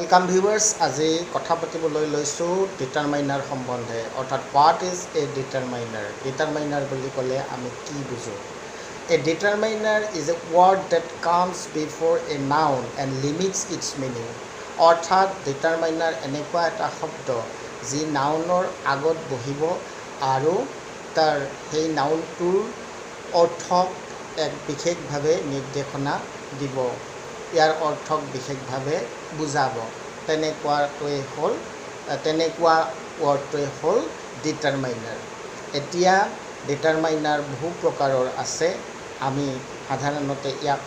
Welcome viewers, আজি কথা পাতিবলৈ লৈছোঁ ডিটাৰমাইনাৰ সম্বন্ধে, অৰ্থাৎ what is a determiner? Determiner বুলি ক'লে আমি কি বুজোঁ? A determiner is a word that comes before a noun and limits its meaning. অৰ্থাৎ ডিটাৰমাইনাৰ এনেকুৱা এটা শব্দ যি নাউনৰ আগত বহিব আৰু তাৰ সেই নাউনটোৰ অৰ্থক এক বিশেষভাৱে নিৰ্দেশনা দিব, ইয়াৰ অৰ্থক বিশেষভাৱে বুজাব। তেনেকুৱা ৱৰ্ডটোৱে হ'ল ডিটাৰমাইনাৰ। এতিয়া ডিটাৰমাইনাৰ বহু প্ৰকাৰৰ আছে। আমি সাধাৰণতে ইয়াক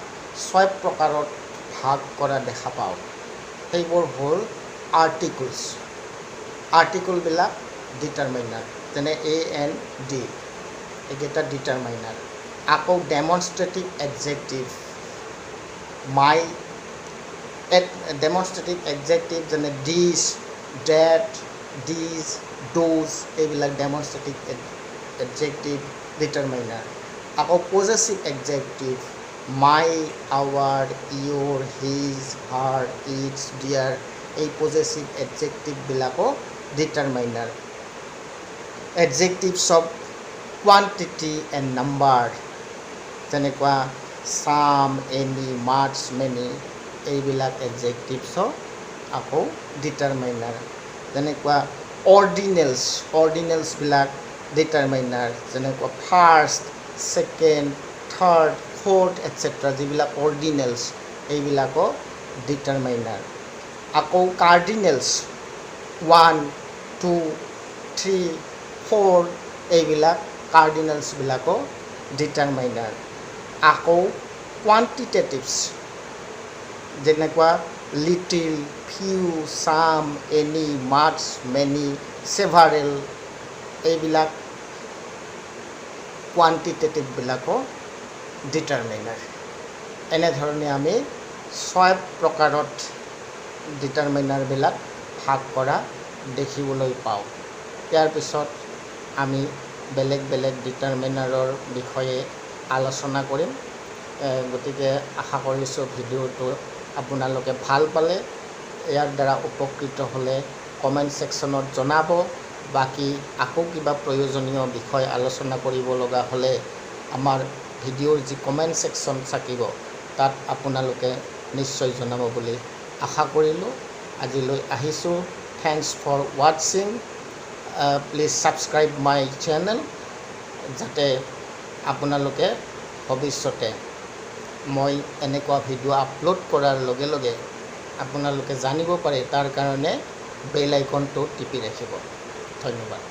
ছয় প্ৰকাৰত ভাগ কৰা দেখা পাওঁ। সেইবোৰ হ'ল আৰ্টিকলছ। আৰ্টিকলবিলাক ডিটাৰমাইনাৰ, যেনে এ, এন, দি, এইকেইটা ডিটাৰমাইনাৰ। আকৌ demonstrative adjective, my, demonstrative adjective, যেনে দিছ, ডেট, these, those, এইবিলাক ডেমনষ্ট্ৰেটিভ এডজেক্টিভ ডিটাৰমাইনাৰ। আকৌ possessive adjective, my, our, your, his, her, its, their, এই possessive এডজেক্টিভবিলাকো determiner. Adjectives of quantity and number, যেনেকুৱা চাম, এনি, মাচ, মেনি, এইবিলাক এডজেক্টিভছো আকৌ ডিটাৰমাইনাৰ। যেনেকুৱা অৰ্ডিনেলছ, অৰ্ডিনেলছবিলাক ডিটাৰমাইনাৰ, যেনেকুৱা first, second, third, fourth, etcetera, যিবিলাক অৰ্ডিনেলছ এইবিলাকো ডিটাৰমাইনাৰ। আকৌ cardinals, one, two, three, four, এইবিলাক কাৰ্ডিনেলছবিলাকো ডিটাৰমাইনাৰ। আকৌ কোৱান্টিটেটিভছ, যেনেকুৱা little, few, some, any, much, many, several, এইবিলাক কোৱান্টিটেটিভবিলাকো ডিটাৰমাইনাৰ। এনেধৰণে আমি ছয় প্ৰকাৰত ডিটাৰমাইনাৰবিলাক ভাগ কৰা দেখিবলৈ পাওঁ। ইয়াৰ পিছত আমি বেলেগ বেলেগ ডিটাৰমাইনাৰৰ বিষয়ে আলোচনা কৰিম। গতিকে আশা কৰিছোঁ ভিডিঅ'টো আপোনালোকে ভাল পালে। ইয়াৰ দ্বাৰা উপকৃত হ'লে কমেণ্ট ছেকশ্যনত জনাব। বাকী আকৌ কিবা প্ৰয়োজনীয় বিষয় আলোচনা কৰিব লগা হ'লে আমাৰ ভিডিঅ'ৰ যি কমেণ্ট ছেকশ্যন থাকিব, তাত আপোনালোকে নিশ্চয় জনাব বুলি আশা কৰিলোঁ। আজিলৈ আহিছোঁ। Thanks for watching. Please subscribe my channel, যাতে আপোনালোকে ভৱিষ্যতে মই এনেকুৱা ভিডিঅ' আপলোড কৰাৰ লগে লগে আপোনালোকে জানিব পাৰে, তাৰ কাৰণে বেল আইকনটো টিপি ৰাখিব। ধন্যবাদ।